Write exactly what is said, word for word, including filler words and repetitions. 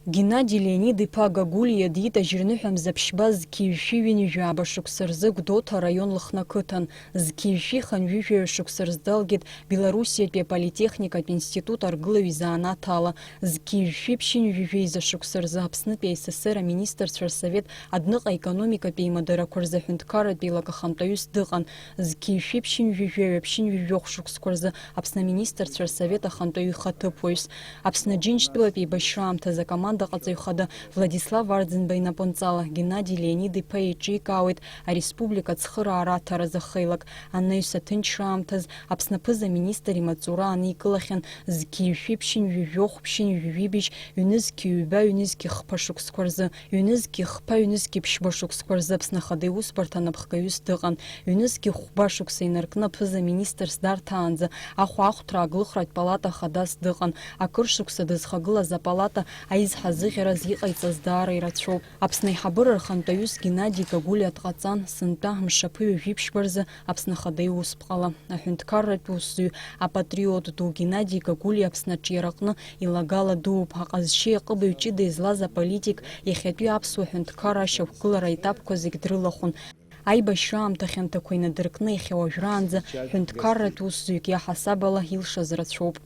Геннади Леонид-иԥа Гагулиа диит ажьырныҳәа мза ԥшьба зқьи жәшәи ҩынҩажәи жәаба шықәса рзы Гәдоуҭа араион Лыхны ақыҭан. Зқьи жәшәи хынҩажәи жәаҩа шықәса рзы далгеит Белоруссиатәи аполитехникатә институт аргылаҩ изанааҭ ала. Зқьи жәшәи ԥшьынҩажәи жәеиза шықәса рзы Аԥснытәи аССР аминистрцәа рсовет адәныҟа аекономикатә еимадарақәа рзы аҳәынҭқарратә еилак ахантәаҩыс дыҟан. Зқьи жәшәи ԥшьынҩажәи жәаҩа ԥшьынҩажәи жәохә шықәсқәа рзы Аԥсны аминистрцәа рсовет ахантәаҩы ихаҭыԥуаҩыс. Аԥсны Аџьынџьтәылатәи еибашьраамҭазы акоманда ҟаҵаҩ хада Владислав Арӡынба инапынҵала Геннади Леонид-иԥа еиҿикаауеит ареспублика ацхыраара аҭаразы ахеилак. Анаҩс аҭынчра аамҭаз Аԥсны аԥыза-министр имаҵура аникылахьан зқьи жәшәи ԥшьынҩажәи жәохә, ԥшьынҩажәи жәибжь, ҩнызқьи ҩба, ҩнызқьи хԥа шықәсқәа рзы, ҩнызқьи хԥа, ҩнызқьи ԥшьба шықәсқәа рзы Аԥсны Ахада Иусбарҭа анапхгаҩыс дыҟан. Ҩнызқьи хәба шықәса инаркны аԥыза-министрс дарҭаанӡа ахәаахәҭра аглыхратә палата хадас дыҟан. Акыр шықәса дызхагылаз апалата аизҳазыӷьараз иҟаиҵаз даара ирацәоуп. Аԥсны аиҳабыра рхантәаҩыс Геннади Гагулиа дҟаҵан, сынтәа мшаԥы ҩажәи ԥшьба рзы Аԥсны Ахада Иусԥҟала. Аҳәынҭқарратә усзуҩ, апатриот ду Геннади Гагулиа Аԥсны аҿиараҟны илагала дууп. Аҟазшьеи аҟыбаҩ ҷыда излаз аполитик иахьатәи аԥсуа ҳәынҭқарра ашьақәгылара аетапқәа зегь дрылахәын. Аибашьра аамҭа хьанҭақәа инадыркны иахьа уажәраанӡа ҳәынҭқарратә усзуҩк иаҳасаб ала илшаз рацәоуп.